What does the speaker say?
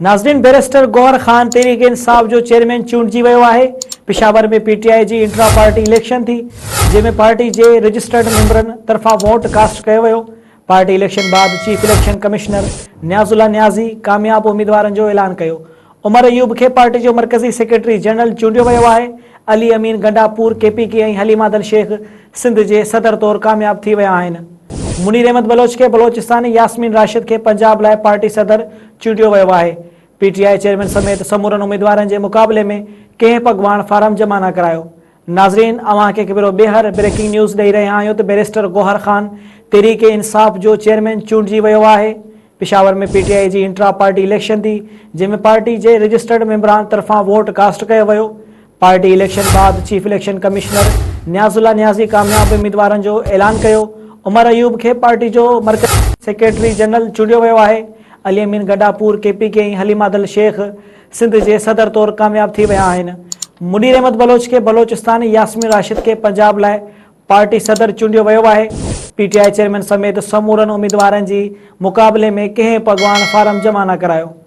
ناظرين بئريسٽر گوهر خان تحريڪ انصاف جو چيئرمين چونڊجي ويو آهي، پشاور ۾ پي ٽي آء جي انٽرا پارٽي اليڪشن ٿي، جنهن ۾ پارٽي جي رجسٽرڊ ميمبرن طرفان ووٽ ڪاسٽ ڪيو ويو، پارٽي اليڪشن بعد chief election commissioner Niaz Ullah Niazi ڪامياب اميدوارن جو اعلان ڪيو، عمر ايوب کي پارٽي جو مرڪزي سيڪريٽري جنرل چونڊيو ويو آهي، Ali Amin Gandapur K P K ۽ Haleema Adil Sheikh Sindh جي صدر طور ڪامياب ٿي ويا آهن. منير احمد بلوچ کي بلوچستان ۽ ياسمين راشد کي پنجاب لاء پارٽي صدر چونڊيو ويو آهي. پي ٽي I chairman سميت سمورن اميدوارن جي مقابلي ۾ ڪنهن به اڳواڻ فارم جمع نه ڪرايو. ناظرين اوهان کي هڪ ڀيرو ٻيهر بريڪنگ نيوز ڏئي رهيا آهيون ته بئريسٽر گوهر خان تحريڪ انصاف جو چيئرمين چونڊجي ويو آهي. پشاور ۾ پي ٽي آء جي انٽرا پارٽي اليڪشن ٿي جنهن ۾ پارٽي جي رجسٽرڊ ميمبران طرفان ووٽ ڪاسٽ ڪيو ويو. پارٽي اليڪشن بعد chief election commissioner Niaz Ullah Niazi ڪامياب اميدوارن جو اعلان ڪيو، عمر ايوب کي پارٽي جو مرڪزي سيڪريٽري جنرل چونڊيو ويو آهي، Ali Amin Gandapur K P K ۽ Haleema Adil Sheikh Sindh جي صدر طور ڪامياب ٿي ويا آهن، منير احمد بلوچ کي بلوچستان ۽ ياسمين راشد کي پنجاب لاء پارٽي صدر چونڊيو ويو آهي، پي ٽي I chairman سميت سمورن اميدوارن جي مقابلي ۾ ڪنهن به اڳواڻ فارم جمع نه ڪرايو.